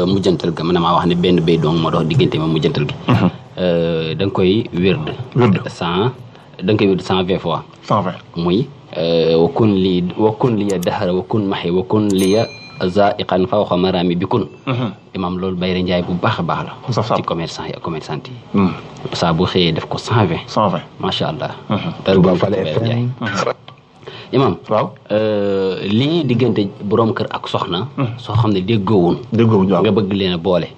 mujjantal ga mën na maa wax ne benn bay dong moo dox diggante ma mujjantal gi da nga koy wérd 120 fois 120 muy wakun li dahara wakun maxi wakun liya zaiqan fawqa marami bi kun imam loolu bayre njaay bu baax a baax la ci commerçant yi ak commerçante yi saa bu xëyee def ko 120 macha allah dara bu fa bayre njaay imam waaw lii diggante borom kër ak soxna soo xam ne déggoowuñ nga bëgg leen a boole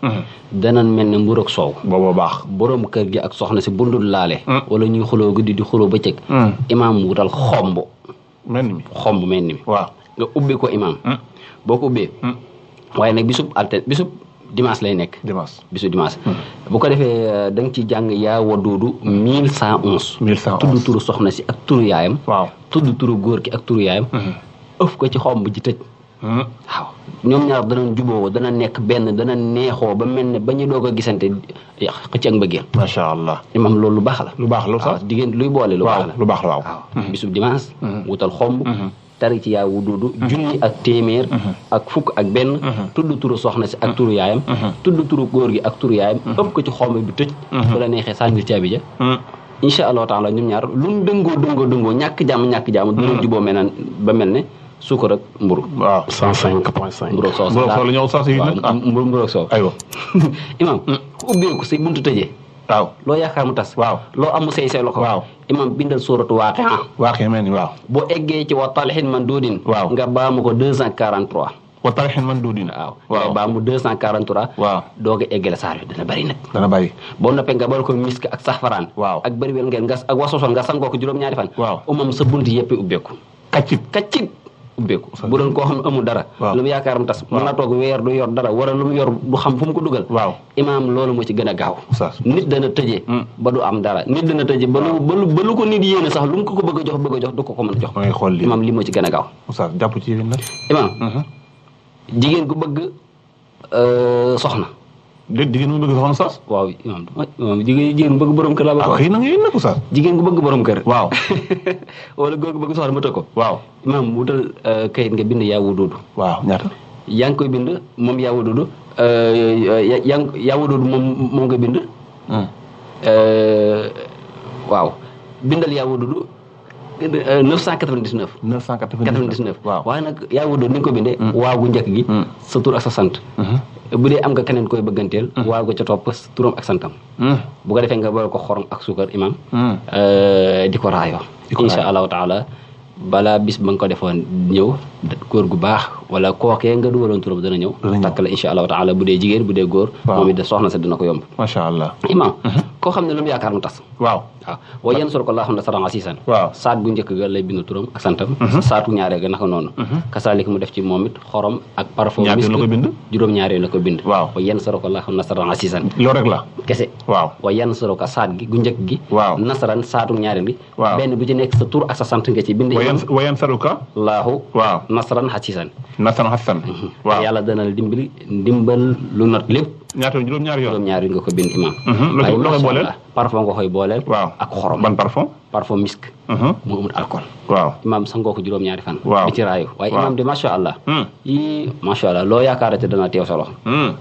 danan mel ne mbur ak soow booba baax borom kër gi ak soxna si bundul laale wala ñuy xuloo guddi di xuloo bëccëg imam wutal xomb mel ni waaw nga ubbi ko imam boo ko ubbee waaye nag bisub dimanche lay nekk bisu dimanche bu ko defee da nga ci jàng yaa waduudu 1111 tudd turu soxna si ak turu yaayam waaw tudd turu góor ki ak turu yaayam ëf ko ci xomb ji tëj waaw ñoom ñaar danañ juboo dana nekk benn dana neexoo ba mel ne ba ñu doog a gisante xëcc ak mbëggeel macha allah imam loolu lu baax la sax diggéen luy boole lu baax la waaw bisub dimanche wutal xomb tari ci yaa wududu junni ak téeméer ak fukk ak benn tudd turu soxna si ak turu yaayam tudd turu góor gi ak turu yaayam ëpp ko ci xomb bi tëj bu la neexee sànni caabi ja insha allahu taala ñoom ñaar luñ dëngoo ñàkk jàmm dina juboo mel ba mel ne suukar ak mburu waaw 105.5 mburu ak soow la ñëw sax yi nag mburu ak soow aywa imam ku ubbeeku say buntu tëjee waaw loo yaakaar mu tas waaw loo am mu say loxo waaw imam bindal suuratu waaqia mel ni waaw boo eggee ci wa talhin man duudin waaw nga baamu ko 243 wa talhin man duudin waaw nga baamu 243 waaw doog a eggale saar bi dana bari boo noppee nga bal ko misk ak saxfaraan waaw ak bëri wel ngeen nga ak wasoson nga sangoo ko juróom-ñaari fan waaw umam sa bunt yëpp ubbeeku kaccit ubbeeku bu doon koo xam ne amul dara lu mu yaakaar mu tas mën na toog weer du yor dara wala lu mu yor du xam fu mu ko dugal waaw imaam loolu moo ci gën a gaaw nit dana tëjee ba du am dara nit dana tëjee ba lu ko nit yéene sax lu mu ko bëgg a jox du ko mën a jox imaam li moo ci gën a gaaw jàpp ci yéen nag imaam jigéen gu bëgg soxna jigéen gu bëgg soxna sax waaw imaam jigéen bëgg borom kër laa bëgg xëy na nga yéen nag sax jigéen gu bëgg borom kër waaw wala góor gu bëgg soxna ma tëg ko waaw imaam wutal kayit nga bind yaa wududu waaw ñaata yaa ngi koy bind moom yaa wududu yaa wududu moom nga bind waaw bindal yaa wududu 999 waaw waaye nag yaa wududu ni nga ko bindee waaw gu njëkk gi sa tur ak sa sant bu dee am nga keneen koy bëgganteel waaw ga ca topp turam ak santam bu ko defee nga boole ko xorom ak suukar imam di ko raayoo insha allahu taala balaa bis ba nga ko defoon ñëw góor gu baax wala kookee nga dugaloon turam dana ñëw takk la insha allahu taala bu dee jigéen bu dee góor moom it soxna sa dina ko yomb macha allah imam koo xam ne lu mu yaakaar mu tas waaw wa yansuruka Allahu nasran asiisan saat bu njëkk ga lay bind turam ak santam saatu ñaareel ga naka noonu kasaalika mu def ci moom it xorom ak parfum misk juróom-ñaareel la ko bind wa yansuruka Allahu nasran asiisan loolu rek la kese wa yansuruka saat gi gu njëkk gi nasran saatu ñaareel gi benn bu ci nekk sa tur ak sa sant nga ci bind wa yansuruka Allahu nasran asiisan waaw yàlla dana la ndimbal lu not lépp ñaata juróom-ñaari nga ko bind imam loo koy booleel parfum nga koy booleel ak xorom ban parfum misk mu amul alcool waaw imam sangoo ko juróom-ñaari fan bi ci raayu waaye imam de macha allah yi macha allah loo yaakaarate dana teew sa loxo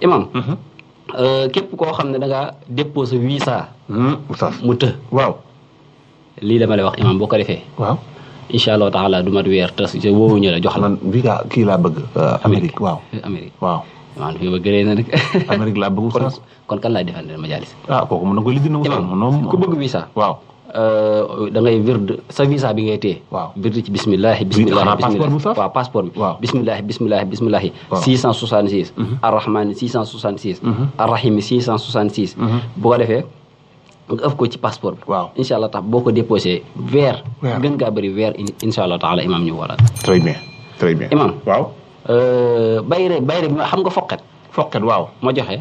imam képp koo xam ne da ngaa déposé visa mu të waaw lii dama lay wax imam boo ko defee waaw incha allah taala du mat weer tas woowuñu la jox la man visa kii laa bëgg Amérique waaw waaw fi ma gëree na rek Amérique laa bëgg oustaz kon kan laay defandel majalis kooku mën na ko lijjanti imam ku bëgg visa waaw da ngay virde sa visa bi ngay téye waaw virde ci bismillah waaw passeport bi bismillah 666 arrahman 666 arrahim 666 bu ko defee nga ëf ko ci passeport bi waaw incha allah tax boo ko déposé weer gën ngaa bëri weer incha allah taala imam ñu wala très bien imam waaw bayre bi xam nga foqet waaw ma joxe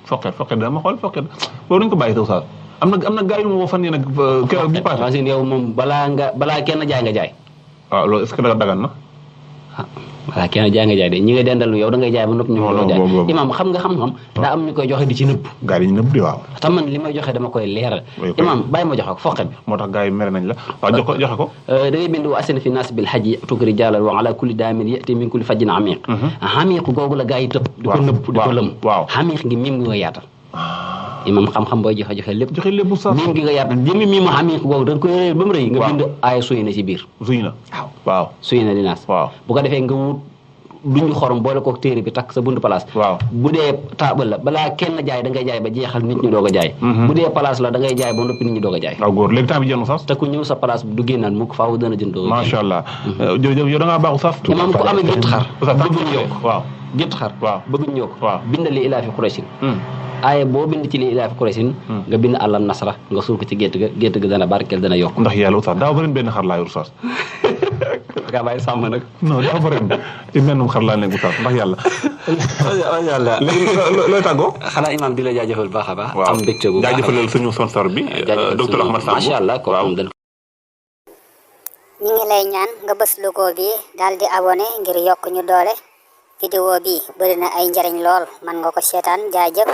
foqet dama xool foqet boobu dañ ko bàyyi taw sax am na gars yu ma woo fan yii nag keroog bi passé yow moom balaa kenn jaay nga jaay waaw loolu est-ce que dagan na voilà kenn jaay nga jaay de ñi nga dendal yow da ngay jaay ba noppi ñu ko jaay imam xam nga xam-xam daa am ñu koy joxe di ci nëbb gaa yi ñu nëbb di waaw te man li may joxe dama koy leeral imam bàyyi ma joxe ko foqet bi moo tax gaa yi mere nañ la waaw joxe ko da ngay bind wa asina fi nas bil hajji tukri jalal wa ala kulli daamin yati min kulli fajjin amiq amiq googu la gaa yi tëb di ko nëbb di ko lëm amiq ngi mim ngi nga yaatal imam xam-xam booy joxe lépp sax mim gi nga yaatal jëmmi mii ma amiq googu da nga koy réer ba mu rëy nga bind aaya suy na ci biir suy na waaw suy na dinaas bu ko defee nga wut duñu xorom boole koog téere bi takk sa buntu place bu dee taabal la balaa kenn jaay da ngay jaay ba jeexal nit ñi doog a jaay bu dee place la da ngay jaay ba noppi nit ñi doog a jaay waaw góor léegi temps bi jënd sax te ku ñëw sa place du génnaan mukk faaw dana jënd doog a jaay macha allah jërëjëf yow da ngaa baaxu sax imam ku amee gétt xar bëgguñu yokk waaw gétt xar bëgguñu yokk bindali ilaa fi Quraysin aaye boo bind ci li ilaa fi Quraysin nga bind àllam nasra nga suur ko ci gétt ga dana barkeel dana yokk ndax yàlla sax daaw ba ren benn xar laa yor sax nga bàyyi sàmm nag non daaw ba ren ci mennum xar laa nekk sax ndax yàlla léegi looy tàggoo xanaa imam di la jaajëfal baax a baax am mbégte bu baax jaajëfalal suñu sponsor bi docteur Ahmad Samb macha allah ko am ñu ngi lay ñaan nga bës logo bi daal di abonné ngir yokk ñu doole vidéo bi bëri na ay njariñ lool man nga ko seetaan jaajëf